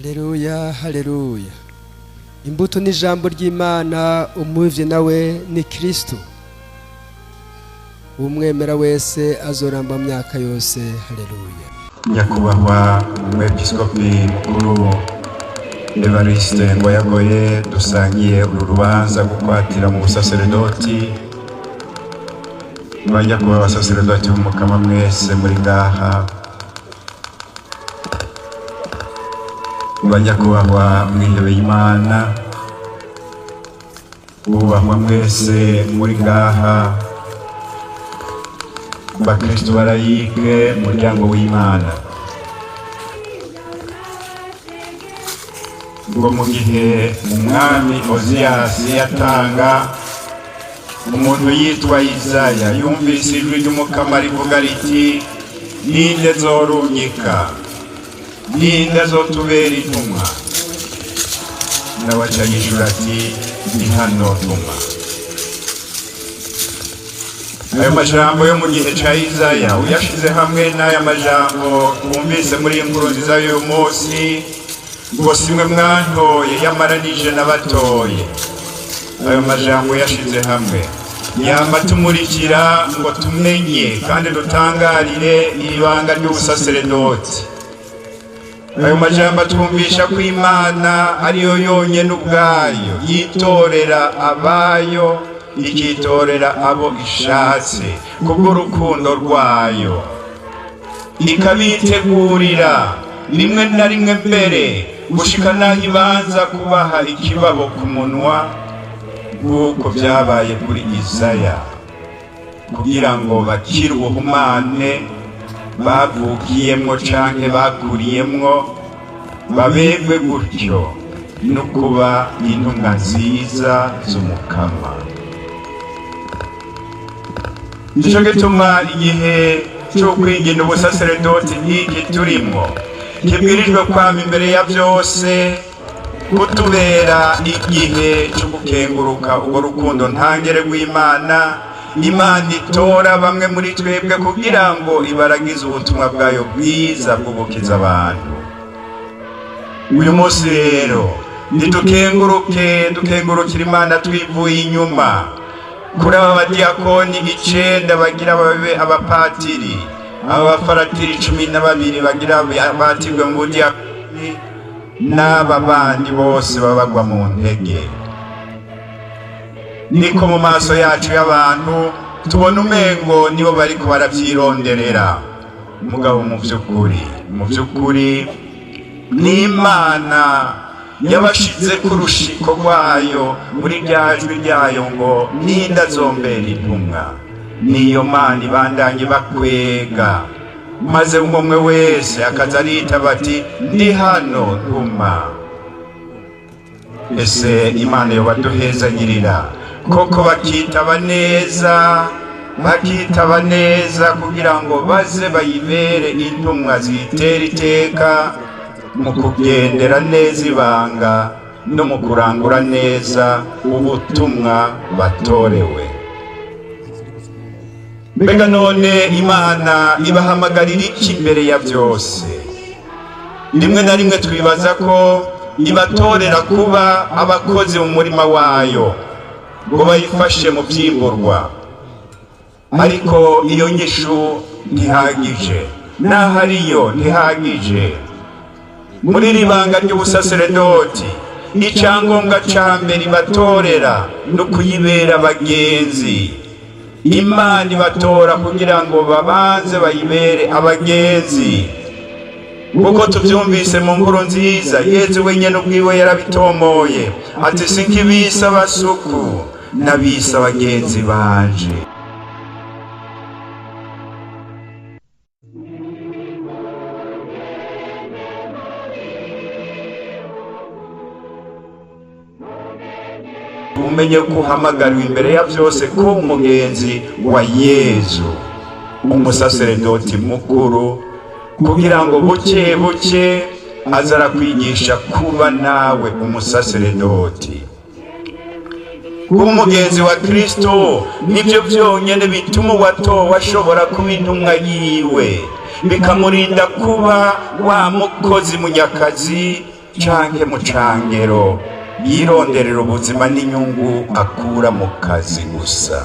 Haleluya, haleluya. Imbuto ni ijambo ry'Imana, umuvye nawe ni Kristo. Umwemera wese azoramba mu myaka yose. Haleluya. Nyakubahwa Umwepiskopi Mukuru Evariste Ngoyagoye, dusangiye uru rubanza gukwatira mu busaseredoti, banyakubahwa abasaseredoti b'Umukama mwese muri ngaha, banyakubahwa mwihebeye Imana bubahwa mwese muri ngaha, bakristo barayike, muryango w'Imana, ngo mu gihe umwami Oziyasi yatanga, umuntu yitwa Izaya yumvise ijwi ry'Umukama rivuga riti: "Ninde zorungika? Ninde azotubera intumwa?" Nawe aca yishura ati: "Ndi hano, tuma." Ayo majambo yo mu gihe ca Izaya uyashize hamwe n'aya majambo wumvise muri iyi nkuru nziza y'uyu munsi, ngo: "Simwe mwantoye, yamara nije nabatoye." Ayo majambo yashize hamwe yamba tumurikira ngo tumenye kandi dutangarire ibanga ry'ubusaseredoti. Ayo majambo atwumvisha ko Imana ariyo yonyene ubwayo yitorera abayo, ikitorera abo ishatse kubw'urukundo rwayo, ikabitegurira rimwe na rimwe mbere gushika n'aho ibanza kubaha ikibabo ku munwa, nk'uko byabaye kuri Izaya, kugira ngo bakire ubuhumane bavukiyemwo canke bakuriyemwo, babegwe gutyo no kuba intumwa nziza z'Umukama. Nico gituma igihe cyo kwigina ubusaseredoti nk'iki turimwo kibwirijwe kwama imbere ya byose kutubera igihe cyo gukenguruka urwo rukundo ntangere rw'Imana. Imana itora bamwe muri twebwe kugira ngo ibaragize ubutumwa bwayo bwiza bwo gukiza abantu. Uyu munsi rero ntidukenguruke, dukengurukira Imana twivuye inyuma kuri aba badiyakoni 9 bagira babe abapatiri, aba bafaratiri 12 bagira batirwe mu budiyakoni, n'aba bandi bose babagwa mu ntege. Niko mu maso yacu y'abantu tubona umengo nibo bariko baravyironderera, mugabo mu vy'ukuri n'Imana yabashize ku rushiko rwayo muri rya jwi ryayo ngo: "Ninda azombera intumwa?" Niyo Mana ibandanye bakwega, maze umwe wese akaza aritaba ati: "Ndi hano, ntuma." Ese Imana yobaduhezanyirira koko bakitaba neza, bakitaba neza kugira ngo baze bayibere intumwa zitera iteka mu kugendera neza ibanga no mu kurangura neza ubutumwa batorewe. Mbega none Imana ibahamagarira iki imbere ya byose? Rimwe na rimwe twibaza ko ibatorera kuba abakozi mu murima wayo ngo bayifashe mu byimburwa, ariko iyo nyishu ntihagije, n'aho ariyo ntihagije. Muri iri banga ry'ubusaseredoti, icyangombwa ca mbere ibatorera no kuyibera abagenzi. Imana ibatora kugira ngo babanze bayibere abagenzi, kuko tubyumvise mu nkuru nziza, Yezu wenyine ubwiwe yarabitomoye ati: "Sinkibise abasuku, nabise abagenzi banje." Umenye ko uhamagariwe imbere ya byose ko umugenzi wa Yezu umusaseredoti mukuru, kugira ngo buke buke aza arakwigisha kuba nawe umusaseredoti. Kuba umugenzi wa Kristo nibyo byonyine bituma uwatowe ashobora kuba intumwa yiwe, bikamurinda kuba wa mukozi munyakazi. Canke mu cangero yironderera ubuzima n'inyungu akura mu kazi gusa.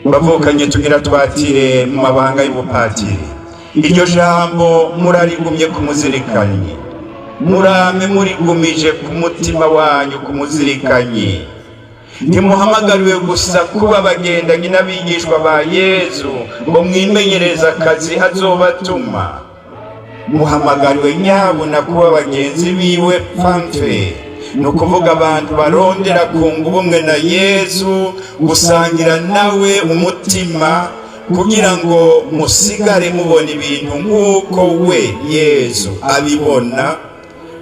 Bavukanye, tugira twatire mu mabanga y'ubupatiri, iryo jambo murarigumye ku muzirikanyi, murame murigumije ku mutima wanyu ku muzirikanyi. Ntimuhamagariwe gusa kuba abagendanyi n'abigishwa ba Yezu ngo mwimenyereze akazi azobatuma. Muhamagariwe nyabuna kuba bagenzi biwe pfamfe, ni ukuvuga abantu barondera kunga ubumwe na Yezu, gusangira nawe umutima, kugira ngo musigare mubona ibintu nk'uko we Yezu abibona,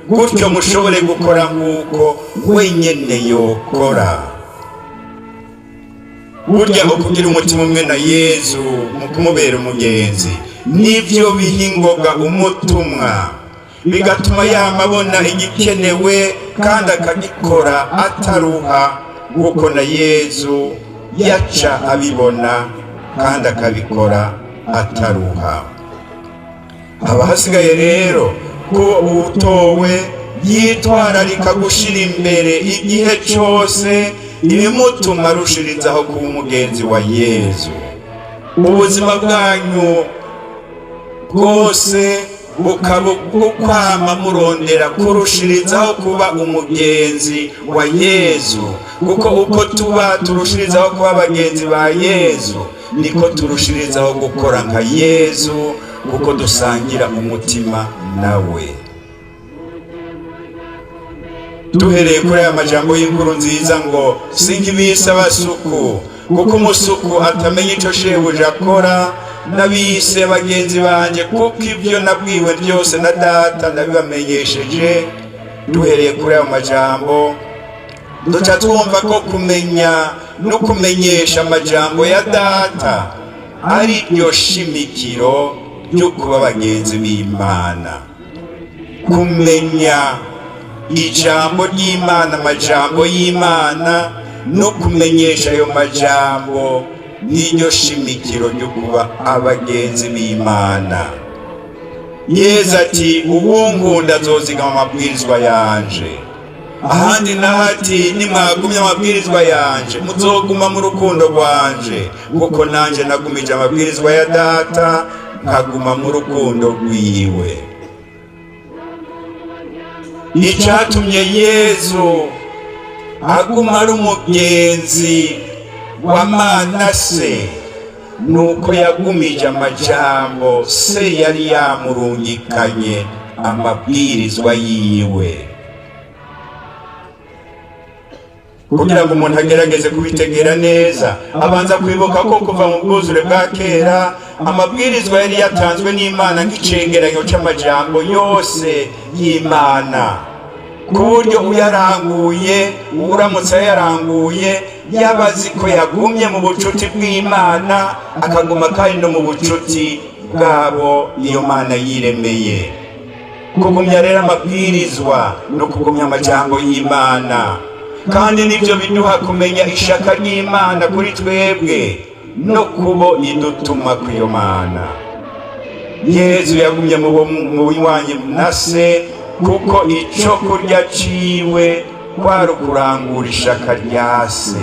gutyo mushobore gukora nk'uko wenyine yokora. Burya ukugira umutima umwe na Yezu mu kumubera umugenzi nibyo biha ingoga umutumwa, bigatuma yama abona igikenewe kandi akagikora ataruha, kuko na Yezu yaca abibona kandi akabikora ataruha. Haba hasigaye rero ko uwutowe yitwararika gushyira imbere igihe cyose ibimutuma arushirizaho kuba umugenzi wa Yezu. Ubuzima bwanyu bwose bukaba bukwama murondera kurushirizaho kuba umugenzi wa Yezu, kuko uko tuba turushirizaho kuba abagenzi ba Yezu, niko turushirizaho gukora nka Yezu, kuko dusangira umutima nawe. Duhereye kuri aya majambo y'inkuru nziza ngo sinkibise abasuku, kuko umusuku atamenya icyo shebuja akora, n'abise bagenzi banjye, kuko ibyo nabwiwe byose na Data ndabibamenyesheje. Duhereye kuri ayo majambo, duca twumva ko kumenya no kumenyesha amajambo ya Data ari ryo shimikiro ryo kuba bagenzi b'Imana. Kumenya ijambo ry'Imana, amajambo y'Imana, no kumenyesha ayo majambo n'iryo shimikiro ryo kuba abagenzi b'Imana. Yezu ati: "Uwunkunda azozigama amabwirizwa yanje." Ahandi naho ati: "Nimwagumye amabwirizwa yanje, muzoguma mu rukundo rwanje, kuko nanje nagumije amabwirizwa ya Data, nkaguma mu rukundo rwiwe." Icyatumye Yezu aguma ari umugenzi wa Manase nuko yagumije amajambo se yari yamurungikanye, amabwirizwa yiwe. Kugira ngo umuntu agerageze kubitegera neza, abanza kwibuka ko kuva mu bwuzure bwa kera amabwirizwa yari yatanzwe n'Imana nk'icegeranyo c'amajambo yose y'Imana, ku buryo uyaranguye, uramutse ayaranguye, yaba azi ko yagumye mu bucuti bw'Imana, akaguma kandi no mu bucuti bwabo iyo Mana yiremeye. Kugumya rero amabwirizwa no kugumya amajambo y'Imana kandi nibyo biduha kumenya ishaka ry'Imana kuri twebwe no kubo idutuma kw'iyo Mana. Yezu yagumye mu bunywanyi na se, kuko ico kurya ciwe kwari ukurangura ishaka rya se.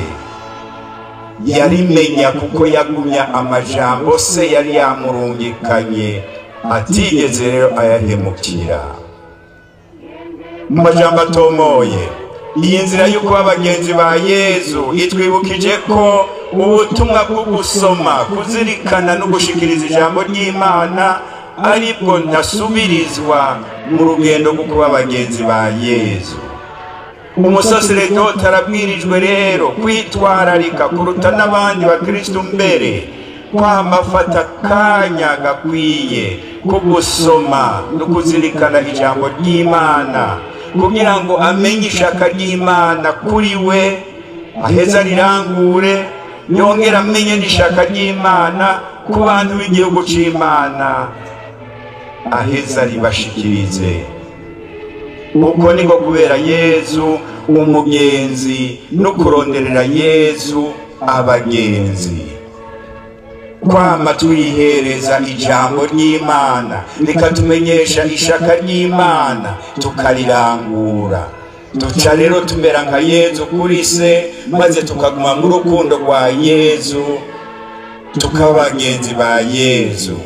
Yarimenya kuko yagumya amajambo se yari yamurungikanye, atigeze rero ayahemukira. Mu majambo atomoye, iyi nzira yo kuba abagenzi ba Yezu itwibukije ko ubutumwa bwo gusoma, kuzirikana no gushikiriza ijambo ry'Imana aribwo ntasubirizwa mu rugendo rwo kuba abagenzi ba Yezu. Umusaseredoti arabwirijwe rero kwitwararika kuruta n'abandi bakristu mbere, kwama afata akanya gakwiye ko gusoma no kuzirikana ijambo ry'Imana, kugira ngo amenye ishaka ry'Imana kuri we, aheza rirangure, yongere amenye n'ishaka ry'Imana ku bantu b'igihugu c'Imana, aheza ribashikirize. Uko niko kubera Yezu umugenzi no kuronderera Yezu abagenzi. Kwama twihereza ijambo ry'Imana rikatumenyesha ishaka ry'Imana, tukarirangura. Duca rero tumera nka Yezu kuri se, maze tukaguma mu rukundo rwa Yezu, tukaba bagenzi ba Yezu.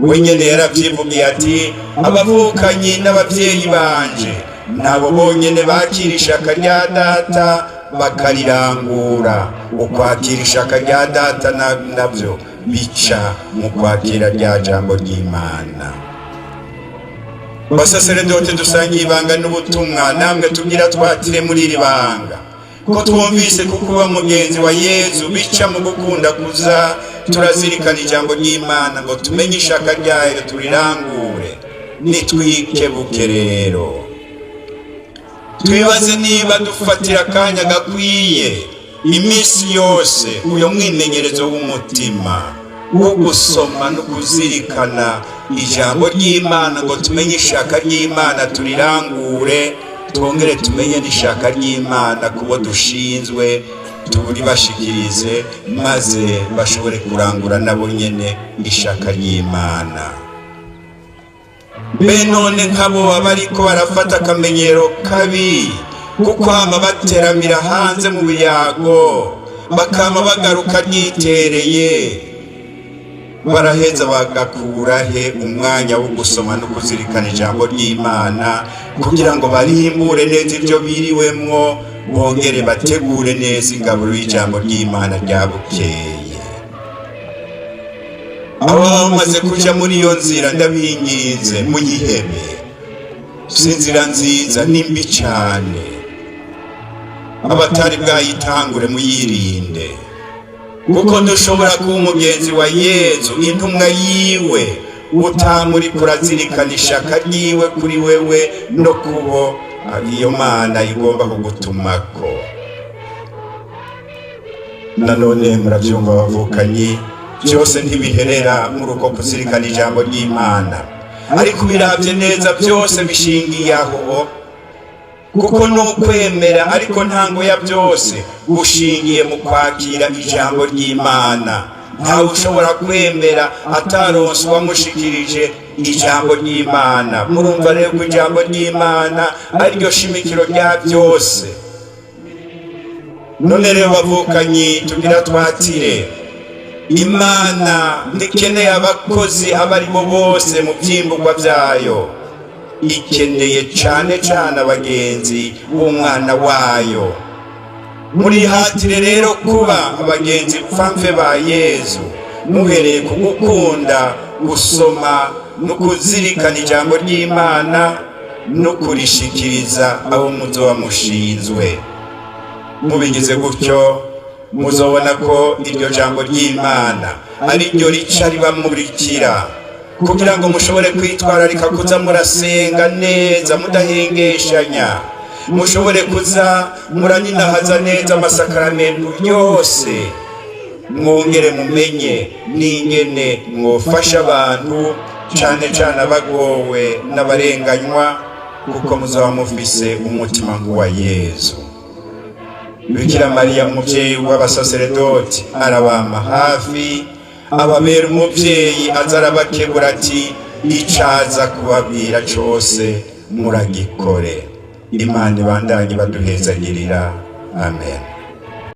We nyene yaravyivugiye ati: "Abavukanyi n'abavyeyi banje nabo bonyene bakira ishaka rya Data bakarirangura." Ukwakira ishaka rya Data navyo bica mu kwakira rya jambo ry'Imana. Basaseredote dusangiye ibanga n'ubutumwa, namwe tugira twatire muri iri banga, ko twumvise ko kuba mugenzi wa Yezu bica mu gukunda kuza turazirikana ijambo ry'Imana ngo tumenye ishaka ryayo turirangure, nitwikebuke rero twibaze niba dufatira akanya gakwiye iminsi yose uyo mwimenyerezo w'umutima wo gusoma no kuzirikana ijambo ry'Imana ngo tumenye ishaka ry'Imana turirangure, twongere tumenye n'ishaka ry'Imana kubo dushinzwe turibashikirize, maze bashobore kurangura nabo nyene ishaka ry'Imana. Mbe none nk'abo baba ariko barafata akamenyero kabi kukwama bateramira hanze mu biyago, bakama bagaruka ryitereye, baraheza bagakura he umwanya wo gusoma no kuzirikana ijambo ry'Imana kugira ngo barimbure neza ibyo biriwemwo, bongere bategure neza ingaburo y'ijambo ry'Imana rya bukeye? Abo bamaze kuja muri iyo nzira, ndabinginze muyihebe, si inzira nziza, ni mbi cane. Abatari bwayitangure muyirinde, kuko dushobora kuba umugenzi wa Yezu, intumwa yiwe, utamuri kurazirikana ishaka ryiwe kuri wewe no kubo iyo Mana igomba kugutumako. Nanone murabyumva bavukanyi, byose ntibiherera muri uko kuzirikana ijambo ry'Imana, ariko ubirabye neza byose bishingiye aho, kuko ni ukwemera, ariko ntango ya byose gushingiye mu kwakira ijambo ry'Imana. Ntawe ushobora kwemera ataronse uwamushikirije ijambo ry'Imana. Murumva rero ko ijambo ry'Imana ariryo shimikiro rya byose. None rero bavukanyi, tugira twatire, Imana ntikeneye abakozi abo ari bo bose mu byimburwa byayo, ikeneye cane cane abagenzi b'umwana wayo. Murihatire rero kuba abagenzi pfamfe ba Yezu, muhereye ku gukunda gusoma no kuzirikana ijambo ry'Imana no kurishikiriza abo muzoba mushinzwe. Mubigize gutyo, muzobona ko iryo jambo ry'Imana ari ryo rica ribamurikira kugira ngo mushobore kwitwararika kuza murasenga neza mudahengeshanya, mushobore kuza muraninahaza neza amasakaramentu yose, mwongere mumenye n'ingene mwofasha abantu, cane cane abagowe n'abarenganywa, kuko muzaba mufise umutima nk'uwa Yezu. Bikira Mariya, umuvyeyi w'abasaseredoti, arabama hafi, ababera umuvyeyi, aza arabakebura ati: "Icaza kubabwira cose muragikore." Imana ibandanye baduhezagirira. Amen.